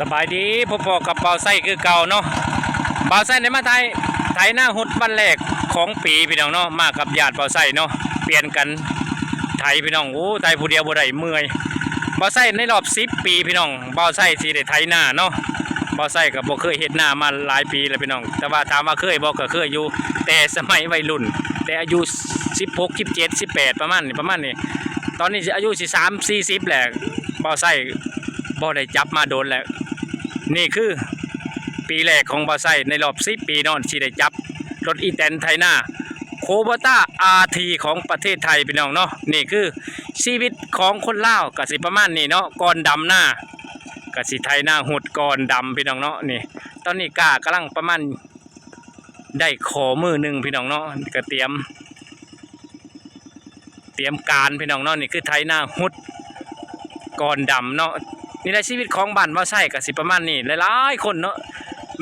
ສະບາຍດີ ພົບພໍ້ກັບບ່າວໄຊຄືເກົ່າເນາະ. ບ່າວໄຊໄດ້ມາໄຖ ໄຖນາຮຸດວັນແລກຂອງປີພີ່ນ້ອງເນາະ, ມາກັບຍາດບ່າວໄຊເນາະ, ປ່ຽນກັນໄຖພີ່ນ້ອງ. ໂອ້ ໄຖຜູ້ດຽວບໍ່ໄດ້ ເມື່ອຍ. ບ່າວໄຊໃນລອບສິບປີພີ່ນ້ອງ ບ່າວໄຊຊິໄດ້ໄຖນາເນາະ. ບ່າວໄຊກໍບໍ່ເຄີຍເຮັດນາມາຫຼາຍປີແລ້ວພີ່ນ້ອງ, ແຕ່ວ່າຖາມວ່າເຄີຍບໍ່ ກໍເຄີຍຢູ່ ແຕ່ສະໄໝໄວລຸ້ນ ແຕ່ອາຍຸສິບຫົກ ສິບເຈັດ ສິບແປດ ປະມານນີ້ ປະມານນີ້. ຕອນນີ້ອາຍຸຊິສາມ ສີ່ສິບແລ້ວ ບ່າວໄຊບໍ່ໄດ້ຈັບມາດົນແລ້ວ. ນີ້ຄືປີແລກຂອງບ່າວໄຊໃນລອບສິບປີເນາະ ທີ່ໄດ້ຈັບລົດອີແຕນໄຖນາໂຄໂບຕ້າ ອາທີ ຂອງປະເທດໄທພີ່ນ້ອງເນາະ. ນີ້ຄືຊີວິດຂອງຄົນລາວກໍຊິປະມານນີ້ເນາະ, ກ່ອນດຳນາກໍຊິໄຖນາຮຸດກ່ອນດຳພີ່ນ້ອງເນາະ. ນີ້ຕອນນີ້ກ້າກຳລັງປະມານ ໄດ້ຂໍ້ມື້ໜຶ່ງພີ່ນ້ອງເນາະ, ກໍຕຽມ ຕຽມການພີ່ນ້ອງເນາະ. ນີ້ຄືໄຖນາຮຸດກ່ອນດຳເນາະ. ນີ້ແຫຼະຊີວິດຂອງບ້ານບ່າວໄຊກໍຊິປະມານນີ້ ຫຼາຍໆຄົນເນາະ,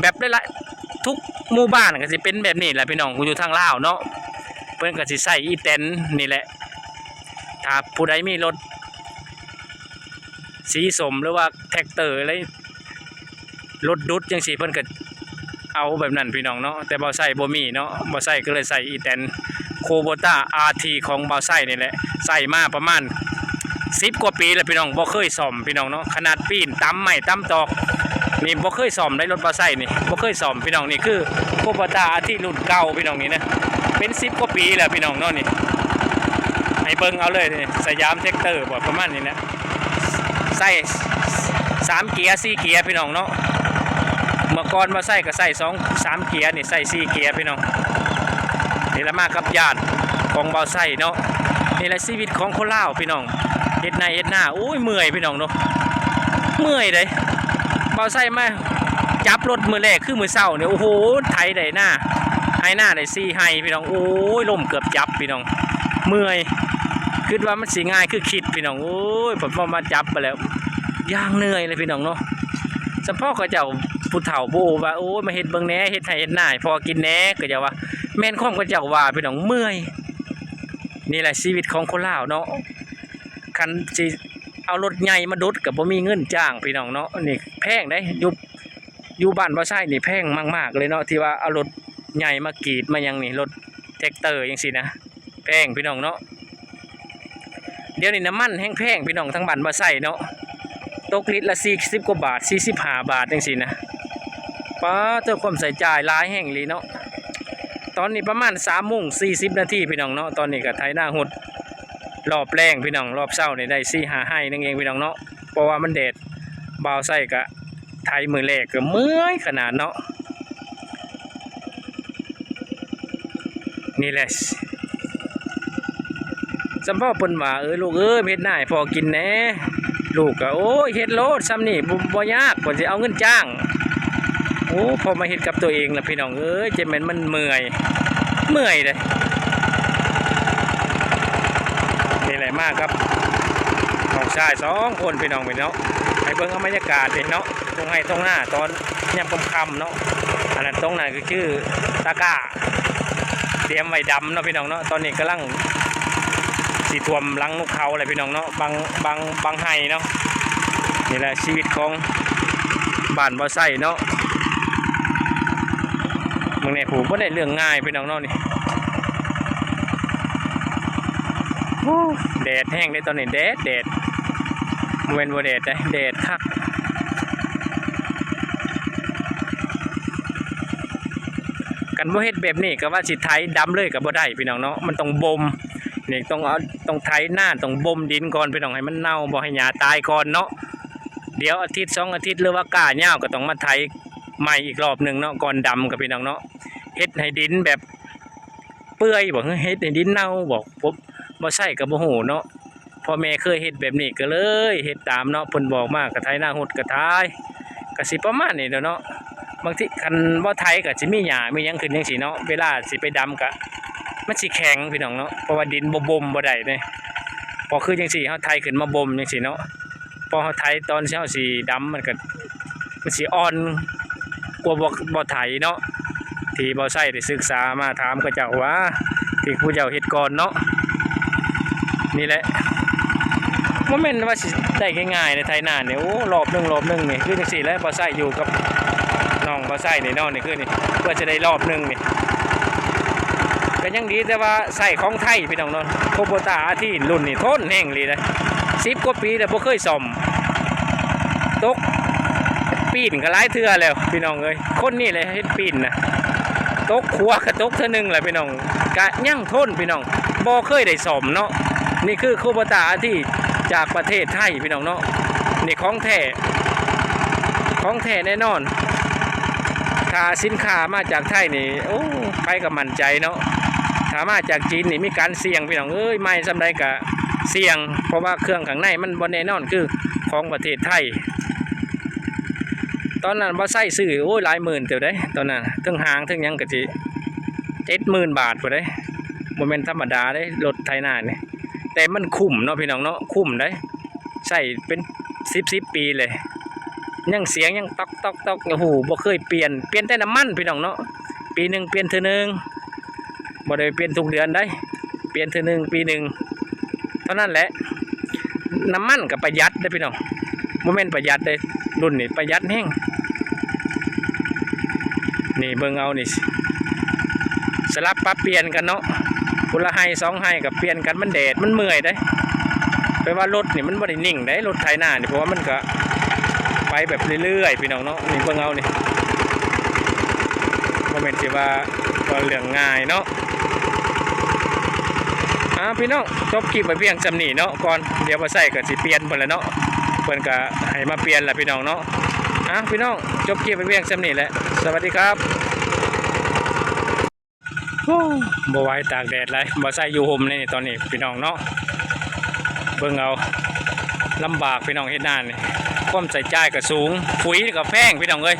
ແບບຫຼາຍໆ ທຸກໝູ່ບ້ານກໍຊິເປັນແບບນີ້ແຫຼະພີ່ນ້ອງ ຢູ່ທາງລາວເນາະ. ເພິ່ນກໍຊິໃຊ້ອີແຕນນີ້ແຫຼະ ຖ້າຜູ້ໃດມີລົດສີສົ້ມ ຫຼືວ່າແທັກເຕີ ຫຼືລົດດຸດຈັ່ງຊີ້ ເພິ່ນກໍເອົາແບບນັ້ນພີ່ນ້ອງເນາະ. ແຕ່ບ່າວໄຊບໍ່ມີເນາະ, ບ່າວໄຊກໍເລີຍໃຊ້ອີແຕນໂຄໂບຕ້າ ອາທີ ຂອງບ່າວໄຊນີ້ແຫຼະ, ໃຊ້ມາປະມານສິບກວ່າປີແລ້ວພີ່ນ້ອງ, ບໍ່ເຄີຍສ້ອມພີ່ນ້ອງເນາະ. ຂະໜາດປີນຕຳໄມ້ຕຳຕອກນີ້ບໍ່ເຄີຍສ້ອມໄດ໋, ລົດບ່າວໄຊນີ້ບໍ່ເຄີຍສ້ອມພີ່ນ້ອງ. ນີ້ຄືໂຄໂບຕ້າ ອາທີ ລຸ້ນເກົ່າພີ່ນ້ອງນີ້ນະ, ເປັນສິບກວ່າປີແລ້ວພີ່ນ້ອງເນາະ. ນີ້ໃຫ້ເບິ່ງເອົາເລີຍນີ້ ສະຫຍາມແທັກເຕີບໍ ປະມານນີ້ນະ. ໃຊ້ສາມເກຍ ສີ່ເກຍພີ່ນ້ອງເນາະ. ເມື່ອກ່ອນມາໃຊ້ກໍໃຊ້ສອງ ສາມເກຍ ນີ້ໃຊ້ສີ່ເກຍພີ່ນ້ອງ. ນີ້ລະມາກັບຍາດຂອງບ່າວໄຊເນາະ. ນີ້ລະຊີວິດຂອງຄົນລາວພີ່ນ້ອງ, ເຮັດໄຮ່ເຮັດນາ ໂອ້ຍ ເມື່ອຍພີ່ນ້ອງເນາະ, ເມື່ອຍເດ້. ບ່າວໄຊມາຈັບລົດມື້ແລກຄືມື້ເຊົ້ານີ້ ໂອ້ໂຫ ໄຖໄດ້ນາ ໄຮ່ນາໄດ້ສີ່ໄຮ່ພີ່ນ້ອງ. ໂອ້ຍ ລົ້ມເກືອບຈັບພີ່ນ້ອງ, ເມື່ອຍ. ຄິດວ່າມັນຊິງ່າຍຄືຄິດພີ່ນ້ອງເອີຍ, ພໍມາຈັບໄປແລ້ວຢ່າງເມື່ອຍເລີຍພີ່ນ້ອງເນາະ. ສະເພາະເຂົາເຈົ້າຜູ້ເຖົ້າຜູ້ໂອວ່າ ໂອ້ຍ ມາເຮັດເບິ່ງແດ່ ເຮັດໄຮ່ເຮັດນາໃຫ້ພໍ່ກິນແດ່, ເຂົາເຈົ້າວ່າ ແມ່ນຄວາມເຂົາເຈົ້າວ່າພີ່ນ້ອງ, ເມື່ອຍ. ນີ້ແຫຼະຊີວິດຂອງຄົນລາວເນາະ, ຄັນຊິເອົາລົດໃຫຍ່ມາດຸດກໍບໍ່ມີເງິນຈ້າງພີ່ນ້ອງເນາະ. ນີ້ແພງເດ້, ຢູ່ ຢູ່ບ້ານບ່າວໄຊນີ້ແພງມາກໆເລີຍເນາະ, ທີ່ວ່າເອົາລົດໃຫຍ່ມາກຣີດມາຫຍັງນີ້, ລົດແທັກເຕີຈັ່ງຊີ້ນະ ແພງພີ່ນ້ອງເນາະ. ດຽວນີ້ນ້ຳມັນແຮງແພງພີ່ນ້ອງ ທາງບ້ານບ່າວໄຊເນາະ, ຕົກລິດລະສີ່ສິບກວ່າບາດ ສີ່ສິບຫ້າບາດຈັ່ງຊີ້ນະ. ປາດໂທ້ ຄວາມໃຊ້ຈ່າຍຫຼາຍແຮງອີ່ຫຼີເນາະ. ຕອນນີ້ປະມານສາມໂມງສີ່ສິບນາທີພີ່ນ້ອງເນາະ, ຕອນນີ້ກໍໄຖນາຮຸດ ລອບແລງພີ່ນ້ອງ, ລອບເຊົ້ານີ້ໄດ້ສີ່ຫ້າໄຮ່ໜຶ່ງເອງພີ່ນ້ອງເນາະ, ເພາະວ່າມັນແດດ. ບ່າວໄຊກະໄຖມື້ແລກກໍເມື່ອຍຂະໜາດເນາະ. ນີ້ແຫຼະ ສຳເພາະເພິ່ນວ່າ ເອີ ລູກເອີຍ ເຮັດນາໃຫ້ພໍ່ກິນແດ່. ລູກກໍ ໂອ້ຍ ເຮັດໂລດ ຊ່ຳນີ້ ບໍ່ ບໍ່ຍາກ, ເພິ່ນຊິເອົາເງິນຈ້າງ. ໂອ້ ພໍມາເຮັດກັບຕົວເອງລະພີ່ນ້ອງເອີຍ ຈະແມ່ນມັນເມື່ອຍ ເມື່ອຍເດ້. ນີ້ແຫຼະ ມາກັບນ້ອງຊາຍສອງຄົນພີ່ນ້ອງເອີຍເນາະ, ໃຫ້ເບິ່ງເອົາບັນຍາກາດເດ້ເນາະ, ທົ່ງໄຮ່ທົ່ງນາຕອນຍາມຄ່ຳໆເນາະ. ອັນນັ້ນ ຕົງນັ້ນກໍຄືຕາກ້າ ຕຽມໄວ້ດຳເນາະພີ່ນ້ອງເນາະ. ຕອນນີ້ກຳລັງຊິຖ້ວມຫຼັງນົກເຂົາແຫຼະພີ່ນ້ອງເນາະ, ບາງ ບາງ ບາງໄຮ່ເນາະ. ນີ້ແຫຼະຊີວິດຂອງບ້ານບ່າວໄຊເນາະ. ເບິ່ງແດ່ ຜູ້ບໍ່ໄດ້ເລື່ອງງ່າຍພີ່ນ້ອງເນາະນີ້. ໂອ້ ແດດແຮງເດ້ຕອນນີ້, ແດດ ແດດ ບໍ່ແມ່ນບໍ່ແດດເດ້ ແດດຄັກ. ຄັນບໍ່ເຮັດແບບນີ້ກໍວ່າຊິໄຖດຳເລີຍກໍບໍ່ໄດ້ພີ່ນ້ອງເນາະ, ມັນຕ້ອງບົ່ມ. ນີ້ຕ້ອງເອົາ ຕ້ອງໄຖນານ ຕ້ອງບົ່ມດິນກ່ອນພີ່ນ້ອງ, ໃຫ້ມັນເນົ່າ ບໍ່ໃຫ້ຫຍ້າຕາຍກ່ອນເນາະ. ດຽວອາທິດສອງອາທິດ ຫຼືວ່າກ້າຍາວກໍຕ້ອງມາໄຖໃໝ່ອີກລອບໜຶ່ງເນາະ, ກ່ອນດຳກໍພີ່ນ້ອງເນາະ. ເຮັດໃຫ້ດິນແບບເປື່ອຍບໍ ເຮັດໃຫ້ດິນເນົ່າບໍ ບໍ່ ບໍ່ໃຊ້ກໍບໍ່ຮູ້ເນາະ. ພໍ່ແມ່ເຄີຍເຮັດແບບນີ້ກໍເລີຍເຮັດຕາມເນາະ, ເພິ່ນບອກມາກໍໄຖນາຮຸດກໍໄຖ ກໍຊິປະມານນີ້ແຫຼະເນາະ. ບາງທີຄັນບໍ່ໄຖກໍຊິມີຫຍ້າມີຫຍັງຂຶ້ນຈັ່ງຊີ້ເນາະ, ເວລາຊິໄປດຳກໍມັນຊິແຂງພີ່ນ້ອງເນາະ, ເພາະວ່າດິນບໍ່ບົ່ມບໍ່ໄດ້ເດ້. ພໍຄືຈັ່ງຊີ້ ເຮົາໄຖຂຶ້ນມາບົ່ມຈັ່ງຊີ້ເນາະ, ພໍເຮົາໄຖຕອນເຮົາຊິດຳ ມັນກໍ ມັນຊິອ່ອນກວ່າບໍ່ ບໍ່ໄຖເນາະ. ທີ່ບ່າວໄຊໄດ້ສຶກສາມາຖາມເຂົາເຈົ້າວ່າ ທີ່ຜູ້ເຈົ້າເຮັດກ່ອນເນາະ. ນີ້ແຫຼະ ບໍ່ແມ່ນວ່າຊິໄດ້ງ່າຍໆເດ້ ໄຖນານີ້. ໂອ້ ລອບໜຶ່ງ ລອບໜຶ່ງນີ້ ຄືຈັ່ງຊີ້ແຫຼະ ບໍ່ໃຊ້ຢູ່ກັບນ້ອງບໍ່ໃຊ້ນີ້ເນາະ ນີ້ຄືນີ້ ເພື່ອຈະໄດ້ລອບໜຶ່ງນີ້ ກໍຍັງດີ ແຕ່ວ່າໃຊ້ຂອງໄທພີ່ນ້ອງເນາະ. ໂຄໂບຕ້າ ອາທີ ລຸ້ນນີ້ທົນແຮງອີ່ຫຼີເດ້ ສິບກວ່າປີແລ້ວ ບໍ່ເຄີຍສ້ອມ. ຕົກປີ້ນກໍຫຼາຍເທື່ອແລ້ວພີ່ນ້ອງເອີຍ ຄົນນີ້ແຫຼະເຮັດປີ້ນນະ. ຕົກຂົວກໍຕົກເທື່ອໜຶ່ງແຫຼະພີ່ນ້ອງ ກະຍັງທົນພີ່ນ້ອງ ບໍ່ເຄີຍໄດ້ສ້ອມເນາະ. ນີ້ຄືໂຄໂບຕ້າ ອາທີ ຈາກປະເທດໄທພີ່ນ້ອງເນາະ. ນີ້ຂອງແທ້ ຂອງແທ້ແນ່ນອນ. ຖ້າສິນຄ້າມາຈາກໄທນີ້ ໂອ້ ໃຜກໍໝັ້ນໃຈເນາະ. ຖ້າມາຈາກຈີນນີ້ມີການສ່ຽງພີ່ນ້ອງເອີຍ ໃໝ່ສ່ຳໃດກໍສ່ຽງ ເພາະວ່າເຄື່ອງຂ້າງໃນມັນບໍ່ແນ່ນອນຄືຂອງປະເທດໄທ. ຕອນນັ້ນບໍ່ໃຊ້ຊື້ ໂອ້ຍ ຫຼາຍໝື່ນເຕີບເດ້ ຕອນນັ້ນ ເຖິງຫາງເຖິງຫຍັງກໍຊິເຈັດໝື່ນບາດພຸ້ນເດ້ ບໍ່ແມ່ນທຳມະດາເດ້ ລົດໄຖນານີ້. ແຕ່ມັນຄຸ້ມເນາະພີ່ນ້ອງເນາະ ຄຸ້ມເດ້ ໃຊ້ເປັນສິບ ສິບປີເລີຍ ຍັງສຽງຍັງຕອກໆໆ ໂອ້ໂຫ ບໍ່ເຄີຍປ່ຽນ ປ່ຽນແຕ່ນ້ຳມັນພີ່ນ້ອງເນາະ ປີໜຶ່ງປ່ຽນເທື່ອໜຶ່ງ. ບໍ່ໄດ້ປ່ຽນທຸກເດືອນໃດ ປ່ຽນເທື່ອໜຶ່ງປີໜຶ່ງເທົ່ານັ້ນແຫຼະ. ນ້ຳມັນກໍປະຢັດເດ້ພີ່ນ້ອງ ບໍ່ແມ່ນປະຢັດເດ້ ລຸ້ນນີ້ປະຢັດແຮງ. ນີ້ເບິ່ງເອົານີ້ ສະຫຼັບປັບປ່ຽນກັນເນາະ ຄົນລະໄຮ່ສອງໄຮ່ກໍປ່ຽນກັນ ມັນແດດມັນເມື່ອຍເດ້. ແປວ່າລົດນີ້ມັນບໍ່ໄດ້ນິ່ງເດ້ ລົດໄຖນານີ້ ເພາະວ່າມັນກໍໄປແບບເລື້ອຍໆ ພີ່ນ້ອງເນາະ. ນີ້ເບິ່ງເອົານີ້ ບໍ່ແມ່ນຊິວ່າ ວ່າເລື່ອງງ່າຍເນາະ. ອ່າ ພີ່ນ້ອງ ຈົບຄລິບໄວ້ພຽງສ່ຳນີ້ເນາະ ກ່ອນ ດຽວບໍ່ໃຊ້ກໍຊິປ່ຽນເພິ່ນແຫຼະເນາະ ເພິ່ນກໍໃຫ້ມາປ່ຽນລະພີ່ນ້ອງເນາະ. ອ່າ ພີ່ນ້ອງ ຈົບຄລິບໄວ້ພຽງສ່ຳນີ້ແຫຼະ ສະຫວັດດີຄັບ. ໂອ້ ບໍ່ໄຫວຕາກແດດຫຼາຍ ບໍ່ໃຊ້ຢູ່ຮົ່ມໃນນີ້ຕອນນີ້ພີ່ນ້ອງເນາະ. ເບິ່ງເອົາ ລຳບາກພີ່ນ້ອງເຮັດນານີ້ ຄວາມໃຊ້ຈ່າຍກໍສູງ ປຸ໋ຍກໍແພງພີ່ນ້ອງເອີຍ.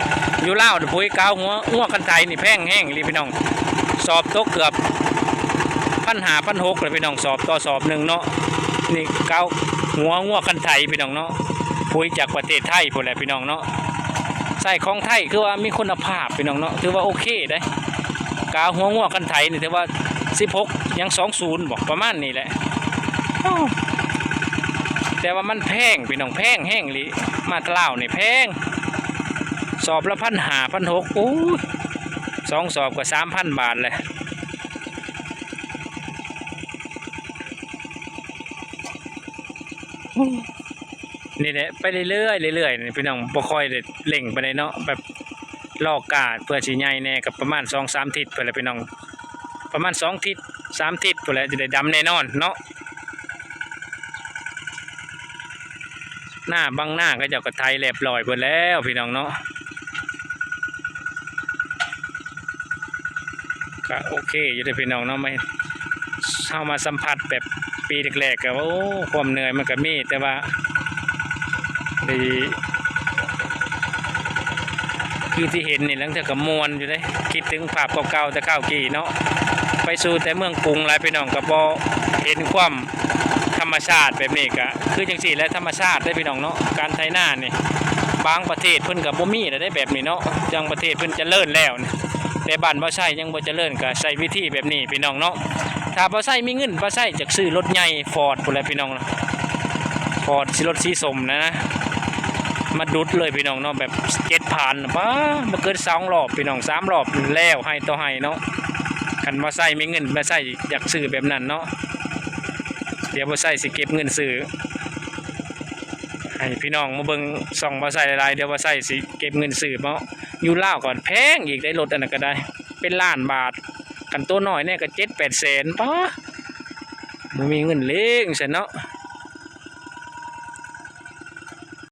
ຢູ່ລາວປຸ໋ຍກາວຫົວງົວຄັນໄຖນີ້ແພງແຮງອີ່ຫຼີພີ່ນ້ອງ ສອບຕົກເກືອບພັນຫ້າ ພັນຫົກເລີຍພີ່ນ້ອງ ສອບຕໍ່ສອບໜຶ່ງເນາະ. ນີ້ກາວຫົວງົວຄັນໄຖພີ່ນ້ອງເນາະ ປຸ໋ຍຈາກປະເທດໄທພຸ້ນແຫຼະພີ່ນ້ອງເນາະ. ໃຊ້ຂອງໄທຄືວ່າມີຄຸນນະພາບພີ່ນ້ອງເນາະ ຖືວ່າໂອເຄເດ້. ກາວຫົວງົວຄັນໄຖນີ້ຖືວ່າສິບຫົກຫຍັງ ສອງສູນ ບໍ່ ປະມານນີ້ແຫຼະ. ໂອ້ ແຕ່ວ່າມັນແພງພີ່ນ້ອງ ແພງແຮງອີ່ຫຼີ ມາແຕ່ລາວນີ້ແພງ ສອບລະພັນຫ້າ ພັນຫົກ ໂອ້ຍ ສອງສອບກໍສາມພັນບາດແຫຼະ. ນີ້ແຫຼະ ໄປເລື້ອຍໆ ເລື້ອຍໆ ນີ້ພີ່ນ້ອງ ບໍ່ຄ່ອຍໄດ້ເລັ່ງປານໃດເນາະ ແບບລໍກາເພື່ອຊິໃຫຍ່ແດ່ ກໍປະມານສອງສາມທິດພຸ້ນແຫຼະພີ່ນ້ອງ ປະມານສອງທິດ ສາມທິດພຸ້ນແຫຼະ ຈະໄດ້ດຳແນ່ນອນເນາະ. ນາບາງນາເຂົາເຈົ້າກໍໄຖລຽບຮ້ອຍເບິດແລ້ວພີ່ນ້ອງເນາະ. ກະໂອເຄຢູ່ເດ້ພີ່ນ້ອງເນາະ ມາ ເຮົາມາສຳຜັດແບບປີແລກໆ ກະ ໂອ້ ຄວາມເໜື່ອຍມັນກະມີ ແຕ່ວ່າ ດີ ຄືທີ່ເຫັນນີ້ ລາງເທື່ອກະມ່ວນຢູ່ເດ້ ຄິດເຖິງພາບເກົ່າໆ ແຕ່ຄາວກີ້ເນາະ ໄປສູ່ແຕ່ເມືອງກຸງຫຼາຍ ພີ່ນ້ອງກະບໍ່ເຫັນຄວາມ ທຳມະຊາດແບບນີ້ກະຄືຈັ່ງຊີ້ແຫຼະ ທຳມະຊາດເດ້ພີ່ນ້ອງເນາະ. ການໄຖນານີ້ ບາງປະເທດເພິ່ນກະບໍ່ມີແລ້ວເດ້ແບບນີ້ເນາະ ບາງປະເທດເພິ່ນຈະເລີນແລ້ວນີ້ ແຕ່ບ້ານບໍ່ໃຊ້ຍັງບໍ່ຈະເລີນ ກະໃຊ້ວິທີແບບນີ້ພີ່ນ້ອງເນາະ. ຖ້າບໍ່ໃຊ້ມີເງິນ ບໍ່ໃຊ້ຈັກຊື້ລົດໃຫຍ່ຟອດພຸ້ນແຫຼະພີ່ນ້ອງ ຟອດ ຊິລົດສີສົ້ມນະ ມາດຸດເລີຍພີ່ນ້ອງເນາະ ແບບເຈັດຜ່ານ ປ້າ ບໍ່ເກີນສອງລອບພີ່ນ້ອງ ສາມລອບແລ້ວ ໄຮ່ຕໍ່ໄຮ່ເນາະ. ຄັນບໍ່ໃຊ້ມີເງິນ ບໍ່ໃຊ້ຢາກຊື້ແບບນັ້ນເນາະ. ດຽວບໍ່ໃຊ້ຊິເກັບເງິນຊື້ ໃຫ້ພີ່ນ້ອງມາເບິ່ງຊ່ອງບໍ່ໃຊ້ຫຼາຍໆ ດຽວບໍ່ໃຊ້ຊິເກັບເງິນຊື້ເນາະ. ຢູ່ລາວກໍແພງອີກໄດ໋ ລົດອັນນັ້ນກໍໄດ້ ເປັນລ້ານບາດ ຄັນໂຕນ້ອຍແດ່ກໍເຈັດແປດແສນ ປ້າ ບໍ່ມີເງິນເລີຍຊັ້ນເນາະ.